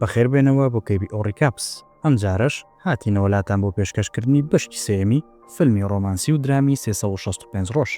بەخێربێنەوە بۆ کەیبی ئۆ ڕیکاپس، ئەمجارەش هاتینەوە لاتان بۆ پێشکەشکردنی بەشی سێیەمی فیلمی ڕۆمانسی و درامی 365 ڕۆژ.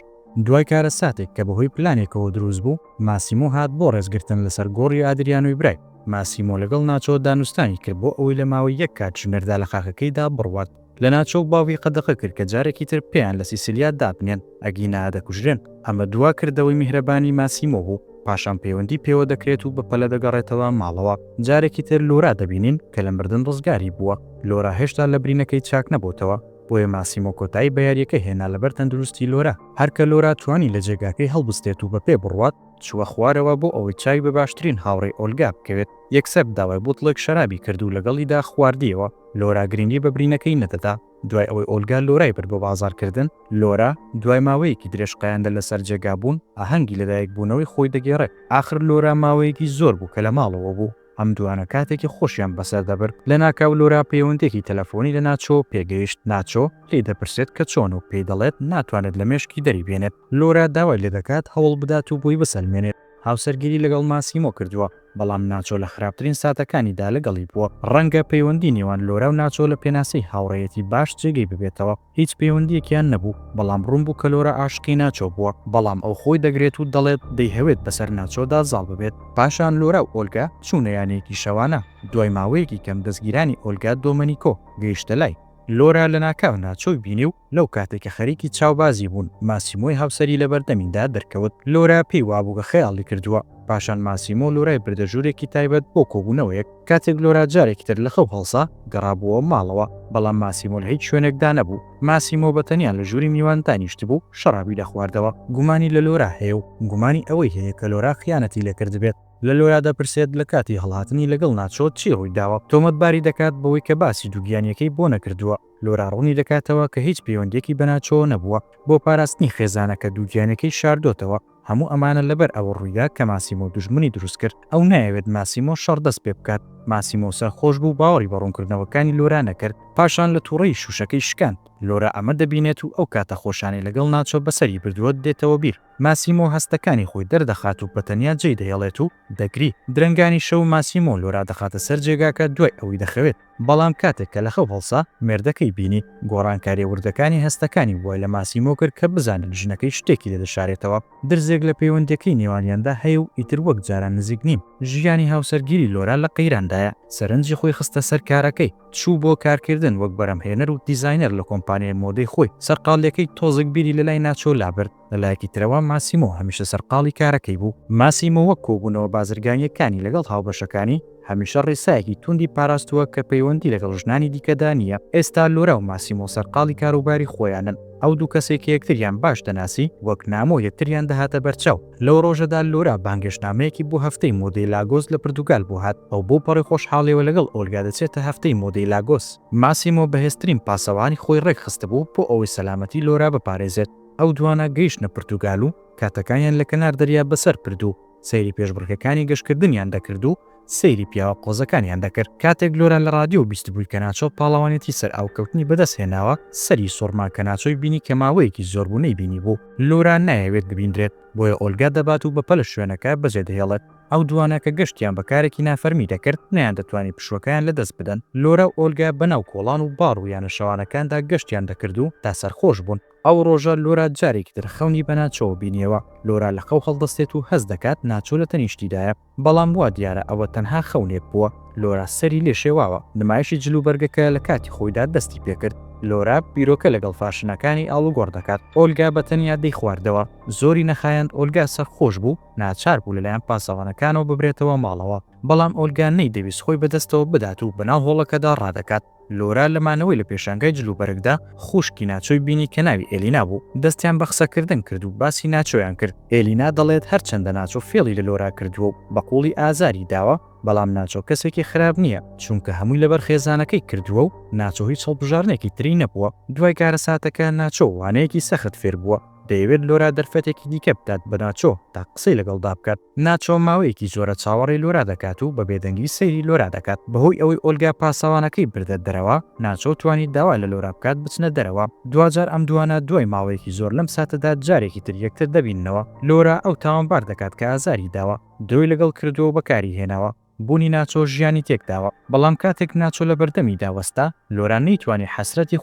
دوای کارەساتێک کە بەهۆی پلانێکەوە دروست بوو، ماسیمۆ هات بۆ ڕێزگرتن لەسەر گۆڕی ئادریانۆی برای. ماسیمۆ لەگەڵ ناچۆ دانوستانی کرد بۆ ئەوەی لە ماوەی یەک کاتژمێردا لە خاکەکەیدا بڕوات. لە ناچۆ باوکی قەدەغە کرد کە جارێکی تر پێیان لە سیسیلیا دابنێن، ئەگینا دەکوژرێن. ئەمە دوا کردەوەی میهرەبانی ماسیمۆ بوو. پاشان پەیوەندی پێوە دەکرێت و بەپەلە دەگەڕێتەوە ماڵەوە. جارێکی تر لۆرا دەبینین کە لە مردن ڕزگاری بووە. لۆرا هێشتا لە برینەکەی چاک نەبۆتەوە، بۆیە ماسیمۆ کۆتایی بە یارییەکە هێنا لەبەر تەندروستی لۆرا. هەر کە لۆرا توانی لە جێگاکەی هەڵبستێت و بەپێ بڕوات، چووە خوارەوە بۆ ئەوەی چاوی بە باشترین هاوڕێی ئۆلگا بکەوێت. یەکسەر داوای بوتڵێک شەرابی کرد و لەگەڵیدا خواردیەوە. لۆرا گرنگی بە برینەکەی نەدەدا. دوای ئەوەی ئۆلگا لۆرای برد بۆ بازاڕکردن، لۆرا دوای ماوەیەکی درێژخایەن لە لەسەر جێگا بوون، ئاهەنگی لەدایکبوونەوەی خۆی دەگێڕێت. ئاخر لۆرا ماوەیەکی زۆر بوو کە لە ماڵەوە بوو. ئەم دووانە کاتێکی خۆشیان بەسەر دەبرد. لەناکاو لۆرا پەیوەندییەکی تەلەفۆنی لە ناچۆ پێگەیشت. ناچۆ لێی دەپرسێت کە چۆنە و پێی دەڵێت ناتوانێت لە مێشکی دەری بێنێت. لۆرا داوای لێدەکات هەوڵ بدات و بۆی بسەلمێنێت. هاوسەرگیری لەگەڵ ماسیمۆ کردووە، بەڵام ناچۆ لە خراپترین ساتەکانیدا لەگەڵی بووە. ڕەنگە پەیوەندی نێوان لۆرا و ناچۆ لە پێناسەی هاوڕێیەتی باش جێگەی ببێتەوە. هیچ پەیوەندییەکیان نەبوو، بەڵام ڕوون بوو کە لۆرا عاشقی ناچۆ بووە. بەڵام ئەو خۆی دەگرێت و دەڵێت دەیهەوێت بەسەر ناچۆدا زاڵ ببێت. پاشان لۆرا و ئۆلگا چوونە یانەیەکی شەوانە. دوای ماوەیەکی کەم دەستگیرانی ئۆلگا دۆمەنیکۆ گەیشتە لای. لۆرا لەناکاو ناچۆی بینی و لەو کاتەی کە خەریکی چاوبازی بوون، ماسیمۆی هاوسەری لەبەردەمیدا دەرکەوت. لۆرا پێی وابوو کە خەیاڵی کردووە. پاشان ماسیمۆ لۆرای بردە ژوورێکی تایبەت بۆ کۆبوونەوەیەک. کاتێک لۆرا جارێکی تر لە خەو هەڵسا، گەڕابووەوە ماڵەوە، بەڵام ماسیمۆ لە هیچ شوێنێکدا نەبوو. ماسیمۆ بە تەنیا لە ژووری میوان دانیشتبوو، شەڕابی دەخواردەوە. گومانی لە لۆرا هەیە و گومانی ئەوەی هەیە کە لۆرا خیانەتی لێکردبێت. لە لۆرا دەپرسێت لە کاتی هەڵهاتنی لەگەڵ ناچۆ چی ڕوویداوە، تۆمەتباری دەکات بەوەی کە باسی دووگیانییەکەی بۆ نەکردووە. لۆرا ڕوونی دەکاتەوە کە هیچ پەیوەندییەکی بە ناچۆوە نەبووە، بۆ پاراستنی خێزانەکە دووگیانییەکەی شاردۆتەوە، هەموو ئەمانە لەبەر ئەوە ڕوویدا کە ماسیمۆ دوژمنی دروست کرد، ئەو نایەوێت ماسیمۆ شەڕ دەست پێ بکات، ماسیمۆ سەرخۆش بوو باوەڕی بە ڕوونکردنەوەکانی لۆرا نەکرد، پاشان لە توڕەیی شوشەکەی شکاند، لۆرا ئەمە دەبینێت و ئەو کاتە خۆشانەی لەگەڵ ناچۆ بەسەری بردووە دێتەوە بیر. ماسیمۆ هەستەکانی خۆی دەردەخات و بەتەنیا جێی دەهێڵێت و دەگری. درەنگانی شەو ماسیمۆ لۆرا دەخاتە سەر جێگاکە دوای ئەوەی دەخەوێت، بەڵام کاتێک کە لە خەو هەڵسا مێردەکەی بینی، گۆڕانکاریە وردەکانی هەستەکانی وای لە ماسیمۆ کرد کە بزانێت ژنەکەی شتێکی لێ دەشارێتەوە. درزێک لە پەیوەندیەکەی نێوانیاندا هەیە و ئیتر وەک جاران نزیک نین. ژیانی هاوسەرگیری لۆرا لە قەیراندایە، سەرنجی خۆی خستە سەر کارەکەی. چوو بۆ کارکردن وەک بەرهەمهێنەر و دیزاینەر لە کۆمپانیای مۆدەی خۆی، سەرقاڵییەکەی تۆزێک بیری لە لای ناچۆ لابرد، لە لایەکی ترەوە ماسیمۆ هەمیشە سەرقاڵی کارەکەی بوو. ماسیمۆ وەک کۆبوونەوە بازرگانییەکانی لەگەڵ هاوبەشەکانی، هەمیشە ڕێسایەکی توندی پاراستووە کە پەیوەندی لەگەڵ ژنانی دیکەدا نییە. ئێستا لۆرا و ماسیمۆ سەرقاڵی کاروباری خۆیانن. ئەو دوو کەسەی کە یەکتریان باش دەناسی، وەک نامۆ یەکتریان دەهاتە بەرچاو. لەو ڕۆژەدا لۆرا بانگهێشتنامەیەکی بۆ هەفتەی مۆدەی لاگۆس لە پرتوگال بۆ هات. ئەو بەو پەڕی خۆشحاڵیەوە لەگەڵ ئۆلگا دەچێتە هەفتەی مۆدەی لاگۆس. ماسیمۆ بەهێزترین پاسەوانی خۆی ڕێکخستبوو بۆ ئەوەی سەلامەتی لۆرا بپارێزێت. ئەو دوانە گەیشتنە پرتوگال و کاتەکانیان لە کەنار دەریا بەسەر برد و سەیری پێشبڕکێکانی گەشتکردنیان دەکرد و سەیری پیاوە قۆزەکانیان دەکرد. کاتێک لۆرا لە ڕادیۆ بیستبووی کە ناچۆ پاڵەوانێتی سەرئاوکەوتنی بەدەست هێناوە، سەری سوڕما کە ناچۆی بینی کە ماوەیەکی زۆر بوو نەیبینیبوو. لۆرا نایەوێت ببینرێت، بۆیە ئۆلگا دەبات و بەپەلە شوێنەکە بەجێدەهێڵێت. ئەو دووانە کە گەشتیان بە کارێکی نافەرمی دەکرد، نەیاندەتوانی پشووەکەیان لەدەست بدەن. لۆرا و ئۆلگا بەناو کۆڵان و باڕ و یانە شەوانەکاندا گەشتیان دەکرد و تا سەرخۆش بوون. ئەو ڕۆژە لۆرا جارێکی تر خەونی بە ناچۆوە بینییەوە. لۆرا لە خەو هەڵدەستێت و هەست دەکات ناچۆ لە تەنیشتیدایە. بەڵام وا دیارە ئەوە تەنها خەونێک بووە. لۆرا سەری لێ شێواوە. نمایشی جلوبەرگەکە لە کاتی خۆیدا دەستی پێکرد. لۆرا بیرۆکە لەگەڵ فاشنەکانی ئاڵوگۆڕ دەکات. ئۆلگا بە تەنیا دەیخواردەوە. زۆری نەخایاند ئۆلگا سەرخۆش بوو، ناچار بوو لەلایەن پاسەوانەکانەوە ببرێتەوە ماڵەوە. بەڵام ئۆلگا نەیدەویست خۆی بەدەستەوە بدات و بەناو هۆڵەکەدا ڕادەکات. لۆرا لە مانەوەی لە پێشانگای جلوبەرگدا خوشکی ناچۆی بینی کە ناوی ئێلینا بوو. دەستیان بە قسەکردن کرد و باسی ناچۆیان کرد. ئێلینا دەڵێت هەرچەندە ناچۆ فێڵی لە لۆرا کردووە و بە قووڵی ئازاری داوە، بەڵام ناچۆ کەسێکی خراپ نییە، چونکە هەمووی لەبەر خێزانەکەی کردووە و ناچۆ هیچ هەڵبژاردنێکی تری نەبووە. دوای کارەساتەکە ناچۆ وانەیەکی سەخت فێر بووە. دەیەوێت لۆرا دەرفەتێکی دیکە بدات بە ناچۆ تا قسەی لەگەڵدا بکات. ناچۆ ماوەیەکی زۆرە چاوەڕێی لۆرا دەکات و بە بێدەنگی سەیری لۆرا دەکات. بەهۆی ئەوەی ئۆلگا پاسەوانەکەی بردە دەرەوە، ناچۆ توانی داوا لە لۆرا بکات بچنە دەرەوە. دواجار ئەم دووانە دوای ماوەیەکی زۆر لەم ساتەدا جارێکی تر یەکتر دەبیننەوە. لۆرا ئەو تاوانبار دەکات کە ئازاری داوە، درۆی لەگەڵ کردووە و بەکاری هێناوە. بوونی ناچۆ ژیانی تێکداوە، بەڵام کاتێک ناچۆ لەبەردەمیدا وەستا، لۆرا نەیتوانی حەسرەتی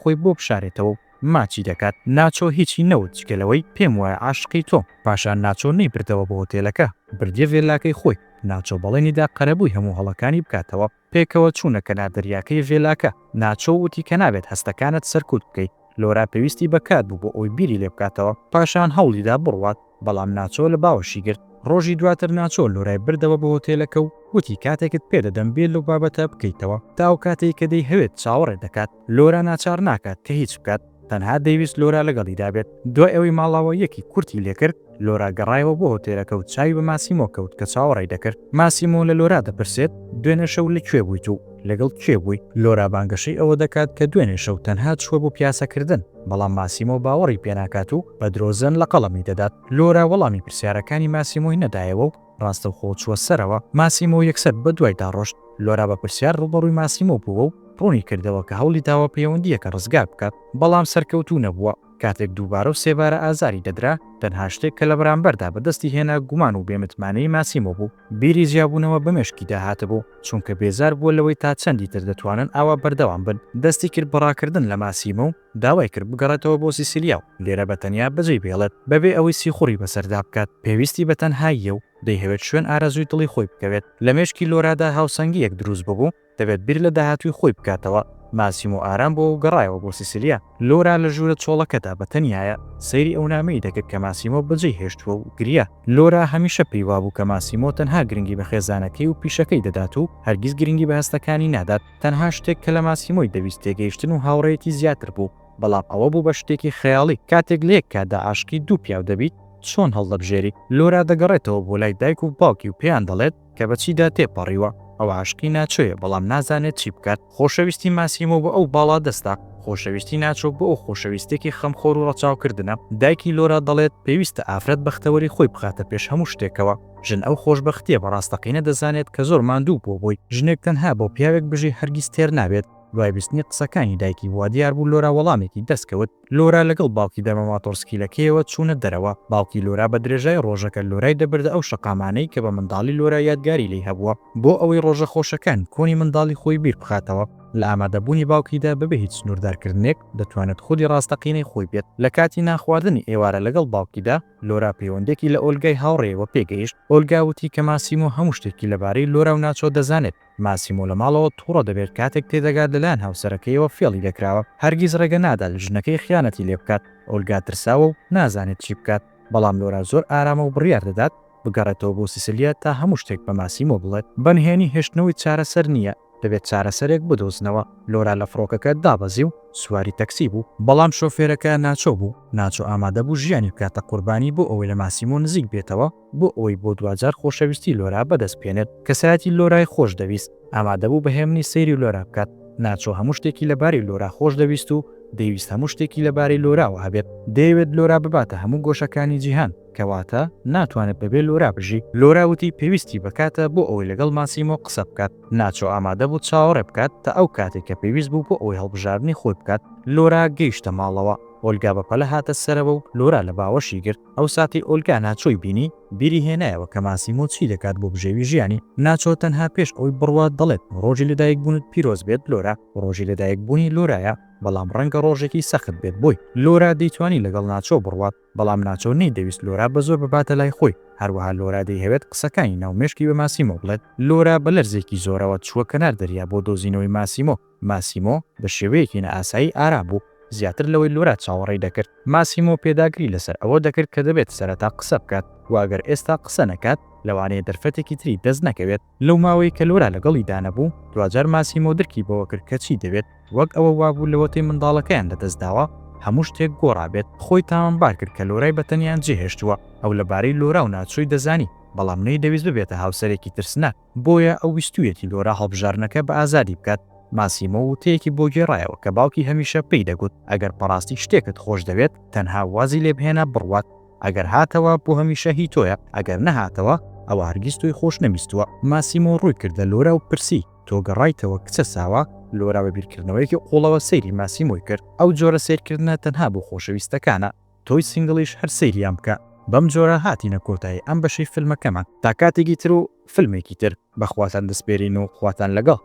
خۆی بۆ بشارێتەوە و ماچی دەکات، ناچۆ هیچی نەوت جگە لەوەی پێم وایە عاشقی تۆم، پاشان ناچۆ نەیبردەوە بۆ هۆتێلەکە، بردیە ڤێلاکەی خۆی، ناچۆ بەڵێنی دا قەرەبووی هەموو هەڵەکانی بکاتەوە، پێکەوە چوونە کەنار دەریاکەی ڤێلاکە، ناچۆ وتی کە نابێت هەستەکانت سەرکوت بکەیت، لۆرا پێویستی بە کات بوو بۆ ئەوەی بیری لێ بکاتەوە، پاشان هەوڵیدا بڕوات، بەڵام ناچۆ لە باوەشی گرت. ڕۆژی دواتر ناچۆ لۆرای بردەوە بۆ هۆتێلەکە و وتی کاتێکت پێ دەدەم بیر لەو بابەتە بکەیتەوە، تا ئەو کاتەی کە دەیهەوێت چاوەڕێ دەکات. لۆرا ناچار ناکات کە هیچ بکات، تەنها دەیویست لۆرا لەگەڵیدا بێت. دوای ئەوەی ماڵاواییەکی کورتی لێکرد، لۆرا گەڕایەوە بۆ هۆتێلەکە و چاوی بە ماسیمۆ کەوت کە چاوەڕێی دەکرد. ماسیمۆ لە لۆرا دەپرسێت، دوێنێ شەو لە کوێ بوویت و لەگەڵ کێ بووی؟ لۆرا بانگەشەی ئەوە دەکات کە دوێنێ شەو تەنها چووە بۆ پیاسەکردن، بەڵام ماسیمۆ باوەڕی پێناکات و بە درۆزن لە قەڵەمی دەدات. لۆرا وەڵامی پرسیارەکانی ماسیمۆی نەدایەوە و ڕاستەوخۆ چووە سەرەوە، ماسیمۆ یەکسەر بەدوایدا ڕۆشت. لۆرا بە پرسیار ڕووبەڕووی ماسیمۆ بووە و ڕوونی کردەوە کە هەوڵی داوە پەیوەندییەکە ڕزگار بکات، بەڵام سەرکەوتوو نەبووە. کاتێک دووبارە و سێبارە ئازاری دەدرا، تەنها شتێک کە لە بەرامبەردا بەدەستی هێنا گومان و بێمتمانەیی ماسیمۆ بوو. بیری جیابوونەوە بە مێشکیدا هاتبوو، چونکە بێزار بووە لەوەی تا چەندی تر دەتوانن ئاوا بەردەوام بن. دەستی کرد بە ڕاکردن لە ماسیمۆ و داوای کرد بگەڕێتەوە بۆ سیسیلیا و لێرە بە تەنیا بەجێی بهێڵێت، بەبێ ئەوەی سیخوڕی بەسەردا بکات. پێویستی بە تەنهاییە و دەیهەوێت شوێن ئارەزووی دڵی خۆی بکەوێت. لە مێشکی لۆرادا هاوسەنگییەک دروست ببوو، دەبێت بیر لە داهاتووی خۆی بکاتەوە. ماسیمۆ ئارام بووە و گەڕایەوە بۆ سیسیلیا. لۆرا لە ژوورە چۆڵەکەدا بە تەنیایە، سەیری ئەو نامەی دەکرد کە ماسیمۆ بەجێی هێشتووە و گریا. لۆرا هەمیشە پێی وابوو کە ماسیمۆ تەنها گرنگی بە خێزانەکەی و پیشەکەی دەدات و هەرگیز گرنگی بە هەستەکانی نادات. تەنها شتێک کە لە ماسیمۆی دەویست تێگەیشتن و هاوڕێیەتی زیاتر بوو، بەڵام ئەوە بوو بە شتێکی خەیاڵی. کاتێک لە یەک کاتدا عاشقی دوو پیاو دەبیت، چۆن هەڵدەبژێری؟ لۆرا دەگەڕێتەوە بۆ لای دایک و باوکی و پێیان دەڵێت کە بە چیدا تێپەڕیوە. ئەو عاشقی ناچۆیە، بەڵام نازانێت چی بکات. خۆشەویستی ماسیمۆ بۆ ئەو باڵادەستە، خۆشەویستی ناچۆ بۆ ئەو خۆشەویستێکی خەمخۆر و ڕەچاوکردنە. دایکی لۆرا دەڵێت پێویستە ئافرەت بەختەوەری خۆی بخاتە پێش هەموو شتێکەوە. ژن ئەو خۆشبەختییە بە ڕاستەقینە دەزانێت کە زۆر ماندوو بووە بۆی. ژنێک تەنها بۆ پیاوێک بژی هەرگیز تێر نابێت. دوای بیستنی قسەکانی دایکی وا دیار بوو لۆرا وەڵامێکی دەست کەوت. لۆرا لەگەڵ باوکیدا بە ماتۆڕسکیلەکەیەوە چوونە دەرەوە. باوکی لۆرا بە درێژای ڕۆژەکە لۆرای دەبردە ئەو شەقامانەی کە بە منداڵی لۆرا یادگاری لێی هەبووە بۆ ئەوەی ڕۆژە خۆشەکانی کۆنی منداڵی خۆی بیر بخاتەوە. لە ئامادەبوونی باوکیدا بەبێ هیچ سنووردارکردنێک دەتوانێت خودی ڕاستەقینەی خۆی بێت. لە کاتی نانخواردنی ئێوارە لەگەڵ باوکیدا، لۆرا پەیوەندییەکی لە ئۆلگای هاوڕێیەوە پێگەیشت. ئۆلگا وتی کە ماسیمۆ هەموو شتێکی لەبارەی لۆرا و ناچۆ دەزانێت. ماسیمۆ لە ماڵەوە توڕە دەبێت کاتێک تێدەگات لەلایەن هاوسەرەکەیەوە فێڵی لێکراوە. هەرگیز ڕێگە نادات ژنەکەی خیانەتی لێبکات. ئۆلگا ترساوە و نازانێت چی بکات. بەڵام لۆرا زۆر ئارامە و بڕیار دەدات بگەڕێتەوە بۆ سیسیلیا تا هەموو شتێک بە ماسیمۆ بڵێت. بە نهێنی هێشتنەوەی چارەسەر نییە. دەبێت چارەسەرێک بدۆزنەوە. لۆرا لە فڕۆکەکە دابەزی و سواری تەکسی بوو. بەڵام شۆفێرەکە ناچۆ بوو. ناچۆ ئامادە بوو ژیانی بکاتە قوربانی بۆ ئەوەی لە ماسیمۆ نزیک بێتەوە، بۆ ئەوەی بۆ دواجار خۆشەویستی لۆرا بەدەست بهێنێت. کەسایەتی لۆرای خۆش دەویست. ئامادە بوو بە هێمنی سەیری لۆرا بکات. ناچۆ هەموو شتێکی لەبارەی لۆرا خۆش دەویست و دەیویست هەموو شتێکی لەبارەی لۆراوە هەبێت. دەیەوێت لۆرا بباتە هەموو گۆشەکانی جیهان. کەواتە ناتوانێت بەبێ لۆرا بژی. لۆرا وتی پێویستی بە کاتە بۆ ئەوەی لەگەڵ ماسیمۆ قسە بکات. ناچۆ ئامادە بوو چاوەڕێ بکات تا ئەو کاتەی کە پێویست بوو بۆ ئەوەی هەڵبژاردنی خۆی بکات. لۆرا گەیشتە ماڵەوە. ئۆلگا بە پەلە هاتە سەرەوە و لۆرا لە باوەشی گرت. ئەو ساتەی ئۆلگا ناچۆی بینی، بیری هێنایەوە کە ماسیمۆ چی دەکات بۆ بژێوی ژیانی. ناچۆ تەنها پێش ئەوەی بڕوات دەڵێت ڕۆژی لەدایکبوونت پیرۆز بێت لۆرا. ڕۆژی لەدایکبوونی لۆرایە، بەڵام ڕەنگە ڕۆژێکی سەخت بێت بۆی. لۆرا دەیتوانی لەگەڵ ناچۆ بڕوات. بەڵام ناچۆ نەیدەویست لۆرا بە زۆر بباتە لای خۆی، هەروەها لۆرا دەیهەوێت قسەکانی ناو مێشکی بە ماسیمۆ بڵێت. لۆرا بە لەرزێکی زۆرەوە چووە کەنار دەریا بۆ دۆزینەوەی ماسیمۆ. ماسیمۆ بە شێوەیەکی نائاسایی ئارام بوو، زیاتر لەوەی لۆرا چاوەڕێی دەکرد. ماسیمۆ پێداگری لەسەر ئەوە دەکرد کە دەبێت سەرەتا قسە بکات و ئەگەر ئێستا قسە نەکات، لەوانەیە دەرفەتێکی تری دەست نەکەوێت. لەو ماوەی کە لۆرا لەگەڵیدا نەبوو، دواجار ماسیمۆ درکی بەوە کرد کە چی دەوێت. وەک ئەوە وابوو لەوەتەی منداڵەکەیان لەدەستداوە هەموو شتێک گۆڕابێت، خۆی تاوانبار کرد کە لۆرای بە تەنیا جێهێشتووە، ئەو لەبارەی لۆرا و ناچۆی دەزانی، بەڵام نەیدەویست ببێتە هاوسەرێکی ترسناک، بۆیە ئەو ویستوویەتی لۆرا هەڵبژاردنەکە بە ئازادی بکات. ماسیمۆ وتەیەکی بۆ گێڕایەوە کە باوکی هەمیشە پێی دەگوت، ئەگەر بەڕاستی شتێکت خۆشدەوێت، تەنها وازی لێبهێنە بڕوات، ئەگەر هاتەوە بۆ هەمیشە هی تۆیە، ئەگەر نەهاتەوە، ئەوا هەرگیز تۆی خۆشنەویستووە. ماسیمۆ ڕووی کردە لۆرا و پرسی، تۆ گەڕایتەوە کچە ساوا؟ لۆرا بە بیرکردنەوەیەکی قوڵەوە سەیری ماسیمۆی کرد. ئەو جۆرە سەیرکردنە تەنها بۆ خۆشەویستەکانە. تۆی سینگڵیش هەر سەیریان بکە. بەم جۆرە هاتینە کۆتایی ئەم بەشەی فیلمەکەمان تا کاتێکی تر و فیلمێکی تر بە خواتان دەسپێرین و خواتان لەگەڵ.